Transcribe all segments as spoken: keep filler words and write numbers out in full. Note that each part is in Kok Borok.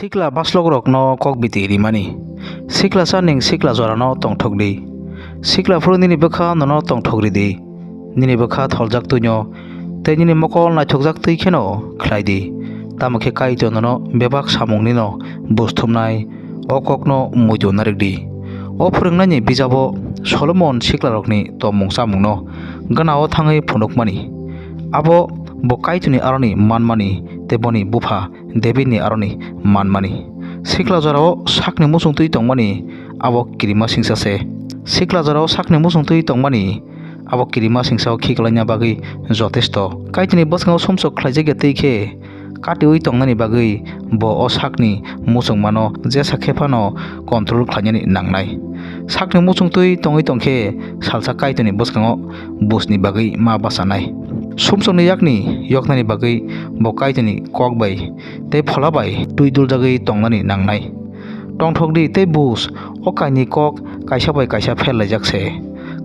Sikla baslokrokno kokbiti rimani. Siklasa ning sikla jorano tongthok di. Sikla phuru nini bwkha nono tongthok ridi. Nini bwkha tholjak twino tei nini mokol naithokjak twi kheno khlai di. Tamo khe Kaitor nono bebak samungnino bus thumnai, o kokno muitu narwk di. O phwrwngnaini bijabo Solomon siklarokni tongmung chamungno gana-o thangwi phunukmani. Abo bo Kaitorni aroni manmani tei boni bupha Davidni aroni manmani. Sikla jorao sakni muchungtwi tongmani abo kirima singsa se. Sikla jorao sakni muchungtwi tongmani abo kirima singsa-o khiklaina bagwi jotesto. Kaitorni bwskango sumsok khlaijakya twi khe katiui tongnani bagwi bo o sakni muchungmano jesa khe phano control khlainani nangnai. Sakni muchungtwi tongwi tongkhe salsa Kaitorni bwskango busni bagwi ma bachanai. Sumsokni yakni yoknani bagwi bo Kaitorni kok bai tei phola bai twi duljagwi tongnani nangnai. Tongthok di tei bus, o kainwi kok kaisa bai kaisa pherlaijak se.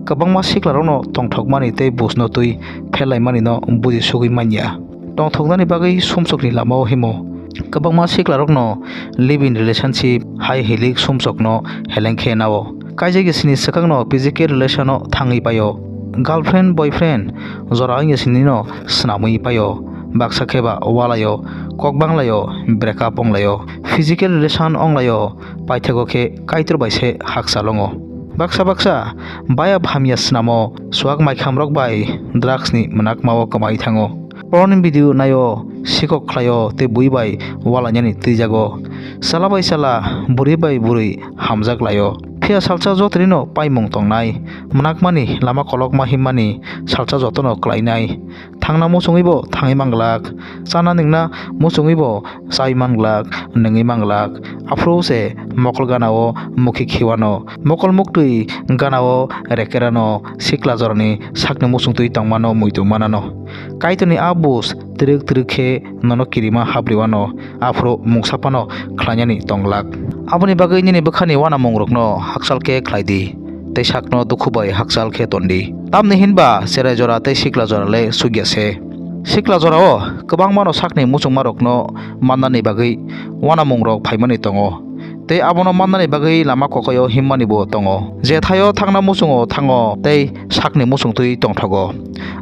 Kwbangma siklarokno tongthokmani tei busno twi pherlaimanino buji sugwi manya. Tongthoknani bagwi sumsokni lamao himo. Kwbangma siklarokno live-in relationship hai hilik sumsokno heleng khe nao. Kaijagya sini swkangno physical relation-o thangwi paio. Girlfriend, boyfriend jora wngya sinino swnamwi paio. Baksa khe ba walaio, kok banglaio, break up wnglaio, physical relation wnglaio, paithago khe Kaitor bai se hakchal wngo. Baksa baksa bayap hamya snamo, chuak maikhamrok bai drugs-ni mwnakmao kwmaui thango. Porn video naio, sikok khlaio tei bui bai walainani twijago. Chwla bai chwla, bwrwi bai bwrwi hamjak laio. Phiya salsa jotono paimung tongnai, mwnakmani lama kolokma himmani salsa jotono klainai. Thangna muchungwibo thangwi manglak, chana ningna muchungwibo chai manglak, nungwi manglak. Aphuru se mokol ganao mukhi khiwano, mokol muktwi ganao rekerano, sikla jorani sakni muchungtwi tongmano muitu manano. Kaitorni a bus twrwk twrwk khe nono kirima habriwano, aphuru mungsa phano khlainani tonglak. Aboni bagwi nini bwkhani uanamungrokno hakchal khe khlai di, tei sakno dukhu bai hakchal khe ton di. Tamni hinba cherai jora tei sikla jora le chukya se. Sikla jorao kwbangmano sakni muchungmarokno mannani bagwi uanamungrok phaimani tongo, tei abono mannani bagwi lama kokoyo himmanibo tongo. Jethaio thangna muchungo thango tei sakni muchungtwi tongthogo,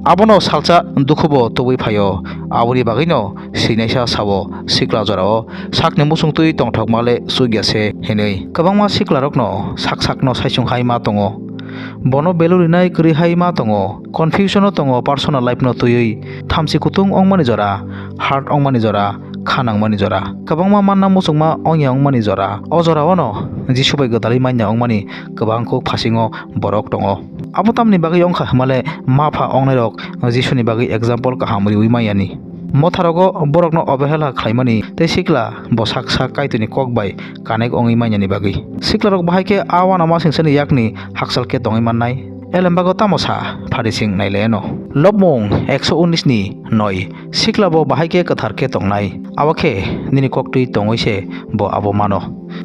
abono salsa dukhubo tubui phaio. Aboni bagwino swinaisa sao, sikla jorao sakni muchungtwi tongthokma le chukya se hinwi. Kwbangma siklarokno sak sakno saichung hai ma tongo, bono value rinai kwrwi hai ma tongo, confusion-o tongo personal life-no twiwi, thamchi kutung wngmani jora, hurt wngmani jora, kha nangmani jora. Kwbangma manna muchungma wngya wngmani jora. O jorao'-no Jisu bai gwdalwi manya wngmani kwbang kuk phasingo borok tongo. Abo tamni bagwi wngkha hwnmale, ma pha wngnairok Jisuni bagwi example kaham riwi manyani. Motharogo borokno obehela khlaimani tei sikla bo sak sak Kaitorni kok bai connect wngwi manyani bagwi. Siklarok bahai khe a uanamasingchani yakni hakchal khe tongwi mannai. Elembago tamo sa, Pharising nailayano. Lobmung ekso unis ni noi. Sikla bo bahai khe kwthar khe tongnai, abo khe nini koktwi tongwi se bo abo mano.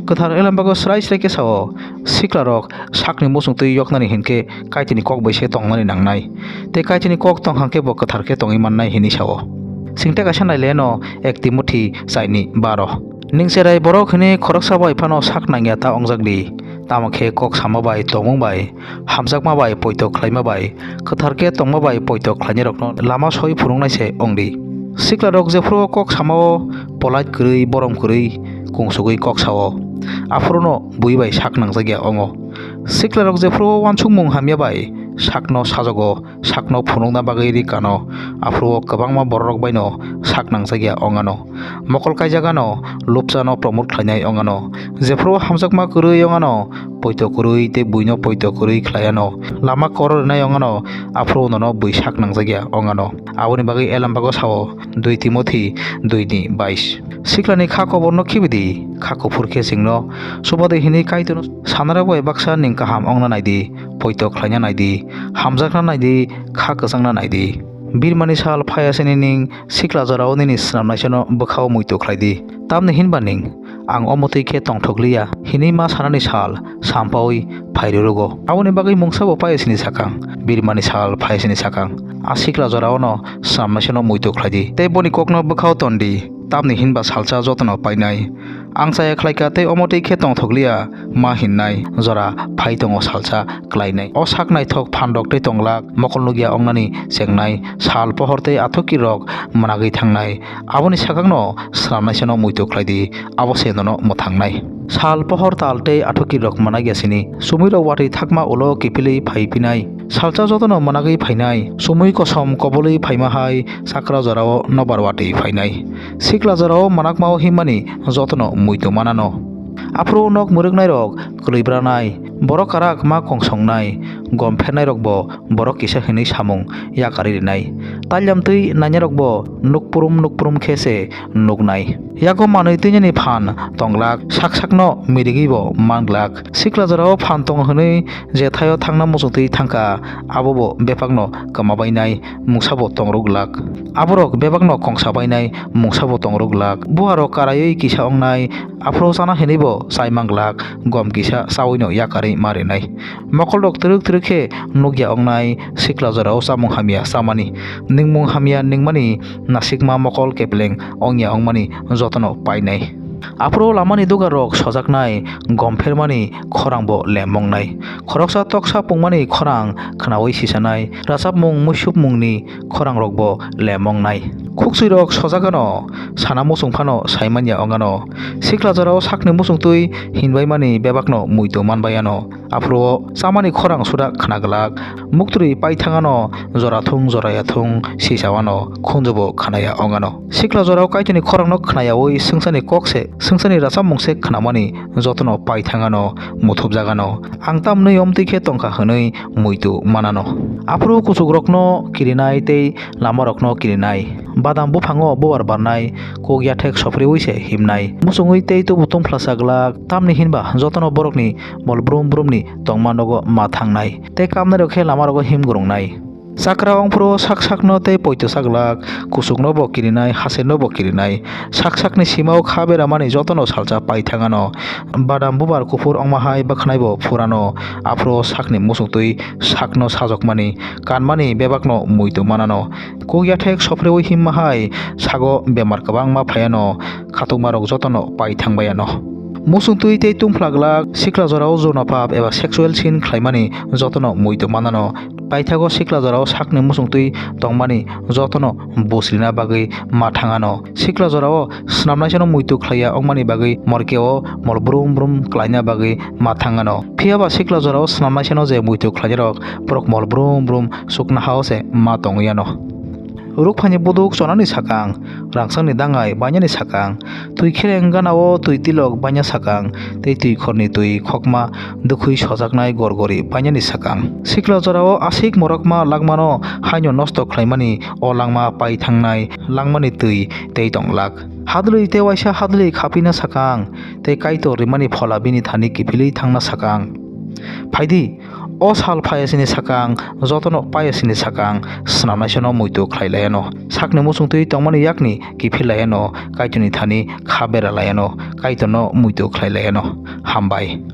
Kwthar Elembago srai srai khe sao, siklarok sakni muchungtwi yoknani hinkhe Kaitorni kok bai se tongnani nangnai, tei Kaitorni kok tong hang khe bo kwthar khe tongwi mannai hinwi sao. Singta kaisa nailayano ek Timothi chaini baro. Ning cherai borok hwnwi khoroksa bai phano sak nangya ta wngjak di, tamo khe kok sama bai, tongmung bai, hamjakma bai, poito khlaima bai, kwthar khe tongma bai poito khlainairokno lama soi phunuknai se wng di. Siklarok jephru kok sama-o polite kwrwi, borom kwrwi, kungsugwi kok sao, aphuruno bui bai sak nangjak ya wngo. Siklarok jephru uansukmung hamya bai sakno sajogo, sakno phunukna bagwi ri kano, aphuru o kwbangma bororok baino sak nangjak ya wng ano. Mokol kaijak ano, lupchano promote khlainai wng ano. Jephru o hamjakma kwrwi wng ano, poito kwrwi tei buino poito kwrwi khlai ano. Lama koro rwnai wng ano, aphuru nono bui sak nangjak ya wng ano. Aboni bagwi Elembago sao, dui Timothi dui ni bais. Siklani kha koborno khibi di, kha kuphur khe chwngno chuba di hwnwi Kaitorno sanarok bai baksa ning kaham wngna nai di, poito khlaina nai di, hamjakna nai di, kha kwchangna nai di. Birmani sal phai ya sini ning sikla jorao nini snamnaisano bwkhao muitu khlai di. Tamni hinba ning, "Ang omo twi khe tongthok liya," hinwi ma sanani sal sampaui phai rwrwgo. Aboni bagwi mungsa bo phai ya sini sakang, birmani sal phai ya sini sakang, a sikla jorao no snamnaisano muitu khlai di. Tei boni kokno bwkhao ton di. tamni hinba salsa jotono painai. Ang chaya khlaika tei omo twi khe tongthokliya ma hinnai jora phai tongo salsa klainai. O sak naithok phanrok tei tonglak, mokol nukya ongnani chengnai, sal pohor tei athukirok mwnagwi thangnai. Aboni sakangno swnamnaisano muitu khlai di, abo se nono mwthangnai. Sal pohor tal tei athukirok mwnakya sini, sumirok watwi thakma ulo kiphilwi phai phinai. Salsa jotono mwnagwi phainai, sumui kosom kobolwi phaima hai chakra jorao nobar watwi phainai. Sikla jorao mwnakmao himmani jotono muitu manano. Aphuru nok mwrwknairok kwlwibranai, borok karak ma kongsongnai, gom phernairokbo borok kisa hinwi samung yakarwi rinai. Talyam twi nainarokbo nukprum nukprum khe se nuknai. Yago manwi twinani phan tonglak, sak sakno mirigwibo manglak. Sikla jorao phan tongo hwnwi je thaio thangna muchungtwi thangkha, abobo bebakno kwmabainai, mungsabo tongrok glak. Aborok bebakno kongsabainai, mungsabo tongrok glak. Buharok karaiwi kisa ongnai, aphuru chana hinwibo chai manglak, gom kisa chawino yakarwi ma rinai. Mokolrok twrwk twrwk khe nukya ongnai, sikla jorao chamung hamya chamani, ningmung hamya ningmani, nasikma mokol kepleng ongya ongmani jotono painai. Aphuru lamani dugarrok sojaknai, gom phermani khorangbo lem ongnai. Khoroksa toksa pungmani khorang khnaui sisanai, rachapmung muisupmungni khorangrokbo lem ongnai. Khuksirok sojakano sana muchung phano saimanya ongano. Sikla jorao sakni muchungtwi hinbaimani bebakno muitu manbaiano. Aphuru o chamani khorang suda khna glak, muktwi paithangano, jora thung jora ya thung sisawano, khunjubo khnaya ongano. Sikla jorao Kaitorni khorangno khnayaui swngcharni kok se, swngcharni rachapmung se khnamani jotono paithangano, muthubjagano. Ang tamni omtwi khe tongkha hwnwi muitu manano. Aphuru kuchukrokno kirinai tei lamarokno kirinai. Badam buphango bubar barnai, kok yathek sophriyui se himnai. Muchungui tei tubu tungphlasa glak, tamni hinba jotono borokni mol brum brumni tongma nogo ma thangnai. Tei kamnairok khe lamarogo him grungnai. Chakra ongphuru sak sakno tei poito saglak, kuchuknobo kirinai, hachernobo kirinai. Sak sakni simao kha beramani jotono salsa paithangano. Badam bubar kuphur ongma hai bwkhnaibo phurano. Aphuru sakni muchungtwi sakno sajokmani, kanmani bebakno muitu manano. Kok yathek sophriyui himma hai sago bemar kwbangma phaiano, khatukmarok jotono pai thangbaiano. Muchungtwi tei tungphla glak sikla jorao jona pap eba sexual sin khlaimani jotono muitu manano. Paithago sikla jorao sakni muchungtwi tongmani jotono busrina bagwi ma thangano. Sikla jorao swnamnaisano muitu khlaiya wngmani bagwi morkeo mol brum brum klaina bagwi ma thangano. Phiyaba sikla jorao swnamnaisano je muitu khlainarok borok mol brum brum sukna hao se ma tongwi ano. Rukphaini buduk chonani sakang, rangchakni dangai bainani sakang, twi khereng ganao twi tilok baina sakang, tei twi khorni twi khokma dwkhwi sojaknai gorgori bainani sakang. Sikla jorao aswk morokma langmano haino nosto khlaimani o langma pai thangnai langmani twi tei tonglak. Hadlwi tei waisa hadlwi khapina sakang, tei Kaitor rimani phola bini thani kiphilwi thangna sakang. Phaidi, o sal phayasini sakang, jotono payasini sakang, swnamnaisano muitu khlai laiano. Sakni muchungtwi tongmani yakni kiphil laiano, Kaitorni thani kha bera laiano, Kaitorno muitu khlai laiano. Hambai.